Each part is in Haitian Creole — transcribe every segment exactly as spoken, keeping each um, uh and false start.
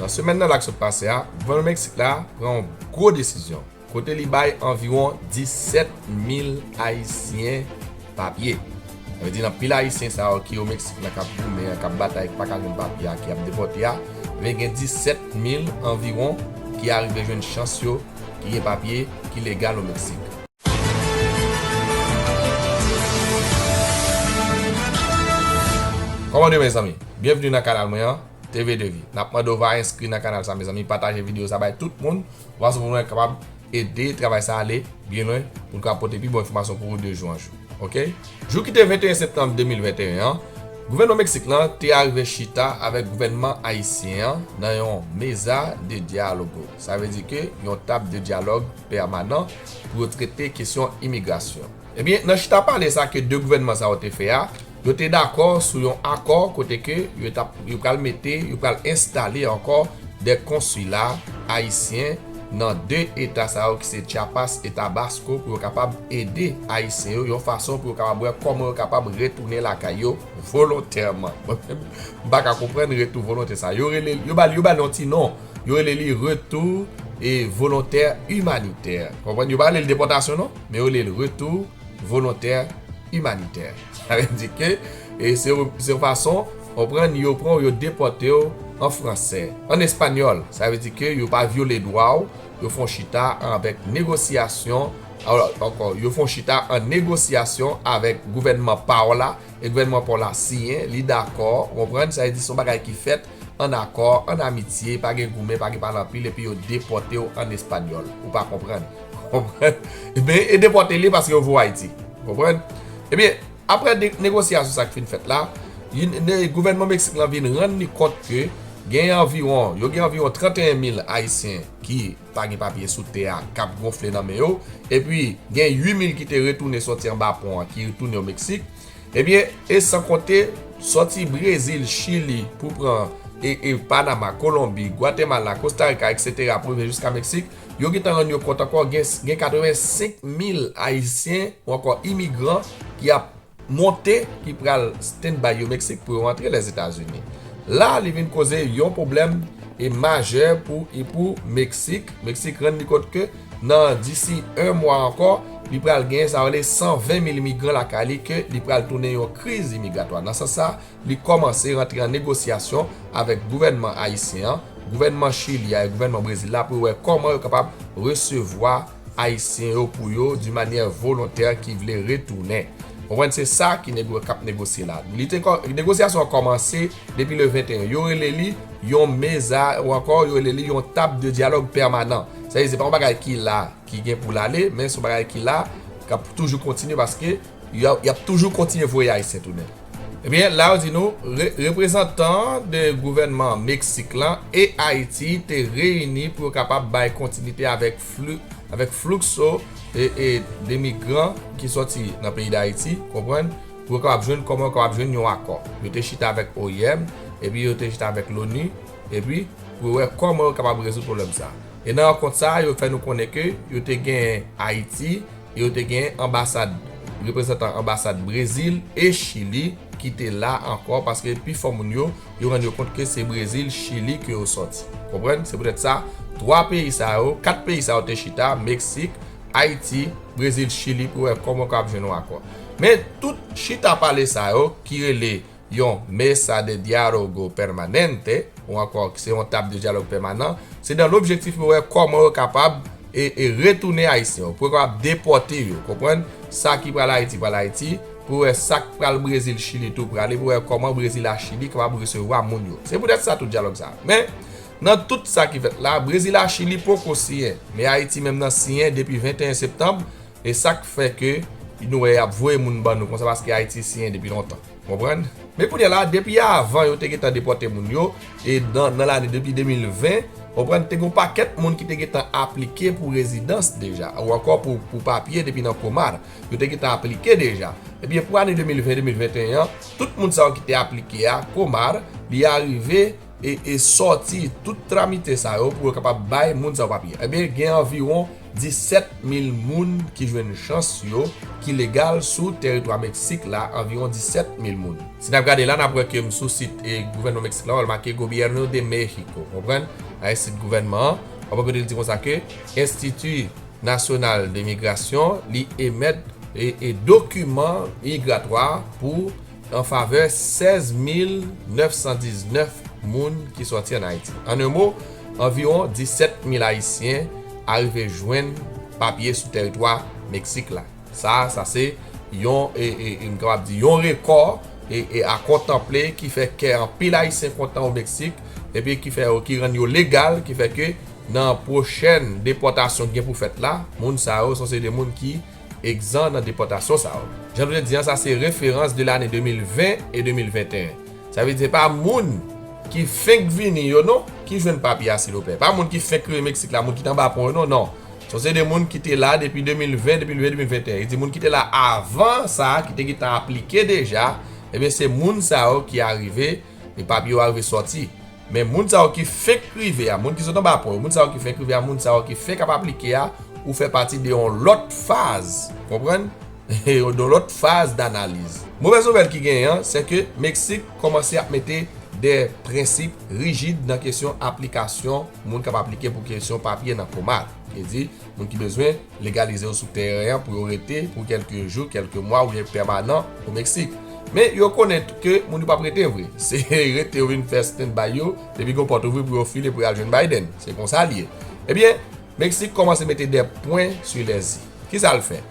Nan semèn nan la k sot pase a, gouvènman Meksik la pran yon gwo desizyon, kote li bay anviwon disèt mil Ayisyen papye. Sa vle di, nan pil Ayisyen sa yo ki o Meksik nan k ap goumen an, k ap batay, k pa ka jwenn papye a, ki ap depòte a, men gen disèt mil anviwon ki arive jwenn chans yo, ki gen papye, ki legal o Meksik. Kòman nou ye, mezanmi? Byenvni nan kanal mwen an, T V de Vie. N ap mande w va enskri nan kanal sa, mezanmi, pataje videyo sa bay tout moun, fason pou nou kapab ede travay sa ale byen lwen, pou n kapab pote pi bon enfòmasyon pou ou de jou an jou. Oke? Jou ki te venteyen septanm de mil venteyen an, gouvènman Meksik lan te arive chita avèk gouvènman ayisyen an nan yon mesa de diálogo. Sa vle di ke yon tab de dyalòg pèmanan pou yo trete kesyon imigrasyon. Ebyen, nan chita pale sa ke de gouvènman sa yo te fè a, yo te dakò sou yon akò kote ke yo t ap, yo pral mete, yo pral enstale ankò de konsila ayisyen nan de eta sa yo ki se Chiapas e Tabasco pou yo kapab ede ayisyen yo yon fason pou yo kapab wè kòman yo kapab retounen lakay yo volontèman. Mwen menm, m pa ka konprann retou volontè sa. Yo rele, yo ba l, yo ba l yon ti non. Yo rele li retou e volontè imanitè. Konprann? Yo pa rele l depòtasyon non, men yo rele l retou volontè imanitè. Sa vle di ke, e se, se yon fason, konprann, yo pran w, yo depòte w an fransè, an espanyòl. Sa vle di ke yo pa vyole dwa w, yo fè yon chita avèk negosyasyon, alò, ankò, yo fè yon chita an negosyasyon avèk gouvènman pa w la, e gouvènman pa w la siyen, li dakò, w konprann, sa vle di se yon bagay ki fèt an akò, an amitye, pa gen goumen, pa gen pale anpil, epi yo depòte w an espanyòl. Ou pa konprann. Konprann? Ebyen, e depòte li paske yo voye w Ayiti. Konprann? Ebyen, apre de, negosyasyon sa k fin fèt la, li, ne, gouvènman Meksik lan vin rann li kont ke gen anviwon, yo gen anviwon tranteyen mil Ayisyen ki pa gen papye sou tè a, k ap gonfle nan men yo, epi gen uit mil ki te retounen sòti anba pon an, ki retounen o Meksik. Ebyen, e san konte, sòti Brezil, Chili, pou pran, e, e Panama, Kolonbi, Gwatemala, Kostarika, etsetera, pou rive jiska Meksik, yo gentan rann yo kont ankò, gen, gen katrevensenk mil Ayisyen ou ankò imigran ki ap monte, ki pral stand by yo Meksik pou yo rantre Lèzetazini. La, li vin koze yon pwoblèm e majè pou, e pou Meksik. Meksik rann li kont ke nan disi en mwa ankò, li pral gen sa yo rele san ven mil imigran lakay li, ke li pral tounen yon kriz imigratwa. Nan sans sa, li kòmanse rantre an negosyasyon avèk gouvènman ayisyen an, gouvènman Chili a e gouvènman Brezil la pou yo wè kòman yo kapab resevwa Ayisyen yo pou yo, di manyè volontè, ki vle retounen. Konprann, se sa ki nego, k ap negosye la. Li te kò, negosyasyon an kòmanse depi le venteyen. Yo rele li yon meza, ou ankò, yo rele li yon tab de dyalòg pèmanan. Sa vle di, se pa yon bagay ki la, ki gen pou l ale, men se yon bagay ki la, k ap toujou kontinye paske y ap, y ap toujou kontinye voye Ayisyen tounen. Ebyen, la yo di nou, re, reprezantan de gouvènman Meksik lan e Ayiti te reyini pou yo kapab bay kontinite avèk fli, avèk flukso e, e de migran ki sòti nan peyi Dayiti, konprann, pou yo kapab jwenn kòman yo kapab jwenn yon akò. Yo te chita avèk O I M, epi yo te chita avèk Loni, epi pou yo wè kòman yo kapab rezoud pwoblèm sa. E nan rankont sa, yo fè nou konnen ke yo te gen Ayiti, e yo te gen anbasad, reprezantan anbasad Brezil e Chili ki te la ankò, paske pifò moun yo, yo rann yo kont ke se Brezil, Chili ke yo sòti. Konprann? Se poutèt sa, twa peyi sa yo, kat peyi sa yo te chita, Meksik, Ayiti, Brezil, Chili, pou wè kòman yo kapab jwenn yon akò. Men tout chita pale sa yo, ki rele yon mesa de diálogo permanente, ou ankò, se yon tab de dyalòg pèmanan, se nan lobjektif pou wè kòman yo kapab e, e retounen Ayisyen yo, pou yo kapab depòte yo, konprann? Sa ki pral Ayiti, pral Ayiti, pou wè sa k pral Brezil, Chili tou prale, pou wè kòman Brezil a Chili kapab resevwa moun yo. Se poutèt sa tout dyalòg sa. Men, nan tout sa ki fèt la, Brezil a Chili poko siyen, men Ayiti menm nan siyen depi venteyen septanm, e sa k fè ke nou wè y ap voye moun ban nou konsa, paske Ayiti siyen depi lontan. Konprann? Men kounye a la, depi avan yo te gentan depòte moun yo, e nan, nan lane depi de mil ven, konprann, te gen yon pakèt moun ki te gentan aplike pou rezidans deja, ou ankò pou, pou papye depi nan Comar, yo te gentan aplike deja. Ebyen, pou ane de mil ven, de mil venteyen an, tout moun sa yo ki te aplike a, Comar, li arive e, e sòti tout tramite sa yo pou yo kapab bay moun sa yo papye. Ebyen, gen anviwon disèt mil moun ki jwenn chans yo, ki legal sou teritwa Meksik la, anviwon disèt mil moun. Si n ap gade la, n ap wè ke m sou sit e gouvènman Meksik la, w ap make Gobierno de México, konprann? Ay sit gouvènman an, w ap wè kote l di konsa ke Enstiti Nasyonal de Migrasyon, li emèt e, e dokiman migratwa pou an favè sèz mil nèf san diznèf moun ki sòti ann Ayiti. An en mo, anviwon disèt mil Ayisyen arive jwenn papye sou tèritwa Meksik la. Sa, sa se yon, e, e, e, m kapab di, yon rekò e, e a kontanple ki fè kè anpil Ayisyen kontan o Meksik, epi ki fè yo, ki rann yo legal, ki fè ke nan pwochèn depòtasyon ki gen pou fèt la, moun sa yo se yon seri de moun ki egzan nan depòtasyon sa yo. Jan nou te di an, sa se referans de lane de mil ven e de mil venteyen. Sa vle di se pa moun ki fenk vini yo non ki jwenn papye asil opè. Pa moun ki fenk rive Meksik la, moun ki t anba pon yo non, non. Se yon seri de moun ki te la depi de mil ven, de mil ven, de mil venteyen. E di moun ki te la avan sa, ki te gentan aplike deja, ebyen se moun sa yo ki arive, e papye yo arive sòti. Men moun sa yo ki fenk rive a, moun ki sot anba pon yo, moun sa yo ki fenk rive a, moun sa yo ki fenk ap aplike a, ou fè pati de yon lòt faz, konprann? De yon lòt faz danaliz. Movèz nouvèl ki genyen an, se ke Meksik kòmanse ap mete de prensip rijid nan kesyon aplikasyon moun k ap aplike pou kesyon papye nan COMAR. Vle di, moun ki bezwen legalize yo sou teren an pou yo rete pou kèlke jou, kèlke mwa oubyen pèmanan o Meksik. Men yo konnen ke moun yo p ap rete vre. Se rete yo vin fè stand by yo, depi gon pòt ouvri pou yo file pou y al jwenn Biden. Se konsa l ye. Ebyen, Meksik kòmanse mete de pwen sou les i. Kisa l fè?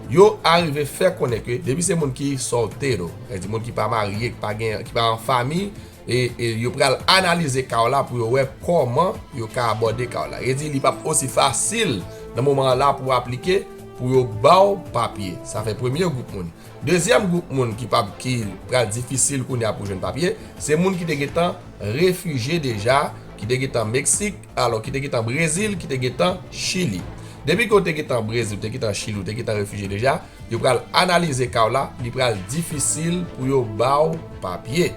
Yo arive fè konnen ke depi se moun ki soltero, sa vle di moun ki pa marye, ki pa gen, ki pa an fanmi, e, e yo pral analize ka w la pou yo wè kòman yo ka abòde ka w la. E di li p ap osi fasil nan moman an la pou w aplike, pou yo ba w papye. Sa fè premye gwoup moun. Dezyèm gwoup moun ki p ap, ki pral difisil kounye a pou jwenn papye, se moun ki te gentan refijye deja, ki te gentan Meksik, alò ki te gentan Brezil, ki te gentan Chili. Depi ke w te gentan Brezil, ou te gentan Chili, ou te gentan refijye deja, yo pral analize ka w la, li pral difisil pou yo ba w papye.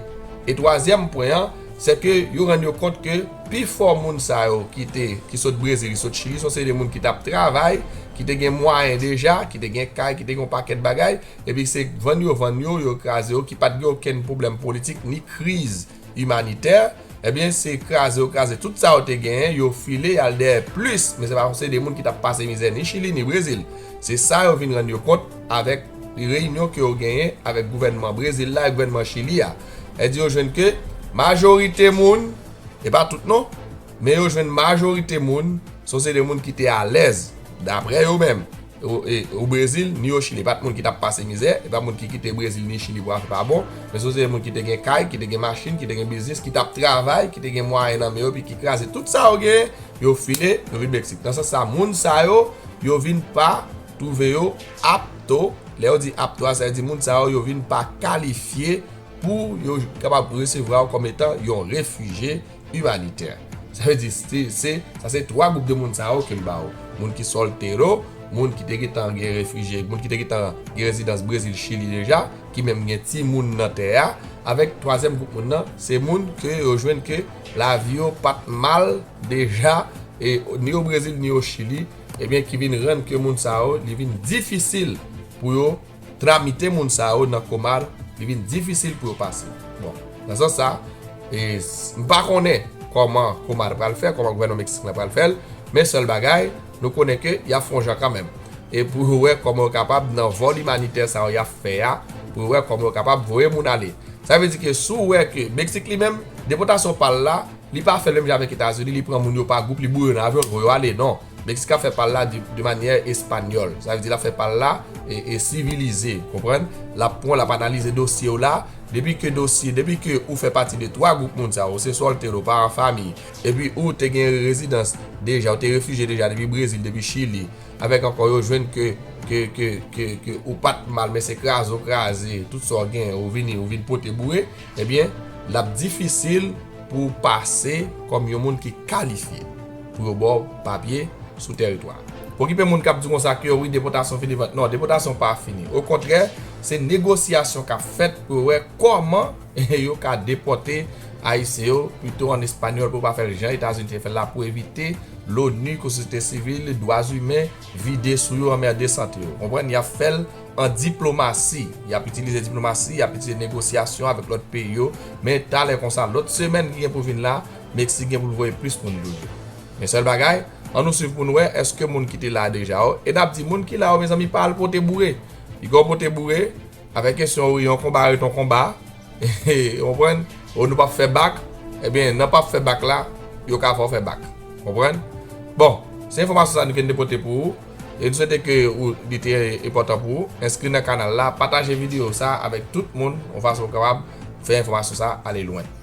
E twazyèm pwen an, se ke yo rann yo kont ke pifò moun sa yo ki te, ki sot Brezil, ki sot Chili, se yon seri de moun ki t ap travay, ki te gen mwayen deja, ki te gen kay, ki te gen yon pakèt bagay, epi se vann yo vann yo, yo kraze yo, ki pa t gen okenn pwoblèm politik ni kriz imanitè, ebyen, se kraze yo kraze tout sa yo te genyen, yo file, y al dèyè plis, men se pa yon seri de moun ki t ap pase mizè ni Chili, ni Brezil. Se sa yo vin rann yo kont avèk reyinyon ke yo genyen avèk gouvènman Brezil la e gouvènman Chili a. E di yo jwenn ke majorite moun, e pa tout non, men yo jwenn majorite moun, se yon seri de moun ki te alèz, daprè yo menm. O, e, o Brezil, ni o Chili. E pa t moun ki t ap pase mizè, e pa moun ki kite Brezil ni Chili pou afè pa bon, men se yon seri de moun ki te gen kay, ki te gen machin, ki te gen biznis, ki t ap travay, ki te gen mwayen nan men yo, epi ki kraze tout sa yo genyen, yo file, yo vin Meksik. Nan sans sa, moun sa yo, yo vin pa twouve yo apto. Lè yo di apto a, sa vle di moun sa yo, yo vin pa kalifye pou yo kapab resevwa yo kòm etan yon refijye imanitè. Sa vle di, se, se, sa se twa gwoup de moun sa yo ke m ba ou. Moun ki soltero, moun ki te gentan gen refijye, moun ki te gentan gen rezidans Brezil, Chili deja, ki menm gen timoun nan tè a, avèk twazyèm gwoup moun nan, se moun ke yo jwenn ke lavi yo pa t mal deja, e ni o Brezil, ni o Chili, ebyen, ki vin rann ke moun sa yo, li vin difisil pou yo tramite moun sa yo nan COMAR, li vin difisil pou yo pase. Bon, nan sans sa, e, s-, m pa konnen kòman COMAR pral fè, kòman gouvènman Meksik la pral fè l, men sèl bagay, nou konnen ke y ap fè yon jan kanmenm. E pou yo wè kòman yo kapab, nan vòl imanitè sa yo y ap fè a, pou yo wè kòman yo kapab voye moun ale. Sa vle di ke si w wè ke Meksik li menm, depòtasyon pa l la, li pa fè l menm jan avèk Etazini, li pran moun yo pa gwoup, li boure yo nan avyon, l voye yo ale, non. Meksik ap fè pa l la de, de manyè espanyòl. Sa vle di l ap fè pa l la e, e sivilize, konprann? L ap pran, l ap analize dosye w la. Depi ke dosye, depi ke ou fè pati de twa gwoup moun sa yo, ou se soltero, pa an fanmi, epi ou te gen rezidans deja, ou te refijye deja depi Brezil, depi Chili, avèk ankò yo jwenn ke, ke, ke, ke, ke ou pa t mal, men se kraze w kraze, tout sa w gen, ou vini, ou vin pote boure, ebyen, l ap difisil pou w pase kòm yon moun ki kalifye pou yo ba w papye sou tèritwa. Okipe moun k ap di konsa ke wi, depòtasyon fini vant. Non, depòtasyon pa fini. Okontrè, se negosyasyon k ap fèt pou yo wè kòman yo ka depòte Ayisyen yo, pito an espanyòl pou pa fè l jan Etazini te fè l la pou evite loni, sosyete sivil, dwa imen, vide sou yo, anmède sante yo. Konprann? Y ap fè l an diplomasi. Y ap itilize diplomasi, y ap itilize negosyasyon avèk lòt peyi yo. Men talè konsa, lòt semèn ki gen pou vin la, Meksik gen pou l voye plis moun toujou. Men sèl bagay, ann nou swiv pou n wè èske moun ki te la deja yo. E n ap di moun ki la yo, mezanmi, pa al pote boure. Piga w pote boure, avèk kesyon ou yon konba ret yon konba. Ou konprann? Ou nou p ap fè bak. Ebyen, nan p ap fè bak la, yo ka fè w fè bak. Konprann? Bon, se enfòmasyon sa nou te pote pou ou. E nou swete ke ou, li te enpòtan pou ou. Enskri nan kanal la, pataje videyo sa avèk tout moun, yon fason pou kapab fè enfòmasyon sa ale lwen.